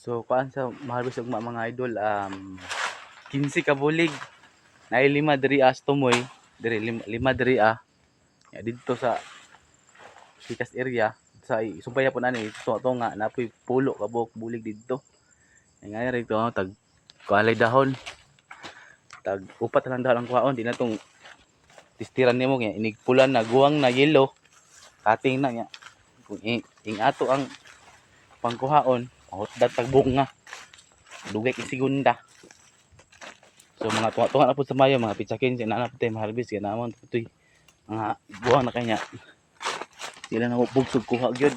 So kuan sa maharvest ugma, mga idol, 15 ka bulig. Naay lima diri as tumoy, diri lima, lima diri ah. Ya, didto sa pikas area sa sumpay po nani tunga napoy pulo ka buok bulig didto. Ay nga rito oh, tag kualay dahon. Tag upat na lang dahon ang kuhaon, di na tong tistiran nimo kaya inig pula na, guwang na, yellow. Kating na niya. Kung ing ato ang pangkuhaon, mahutdan tag bunga. Dugay kay segunda. So mga tunga-tunga na po sa Mayo, mga pitsa 15 na na po tayo maharvest kaya naman po to'y mga buwang na kanya. Sila na bugsog kuha gyud.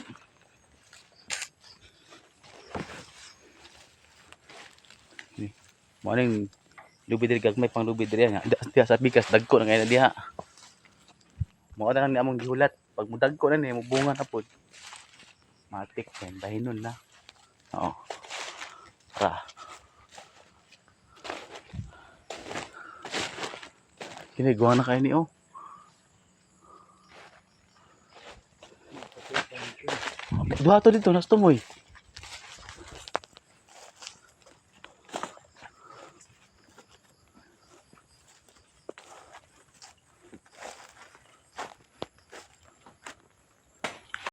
Ni mo ning lubi diri, gagmay pang lubi diri nga. Diha sa bigas dagko na kay na diha. Mao na lang ni among gihulat. Pag mudagko na ni mubunga na pod. Matik kay dahinon na. Oo. Tara. Kini guwa na kayo ni oh. Duha to dito, nas tumoy.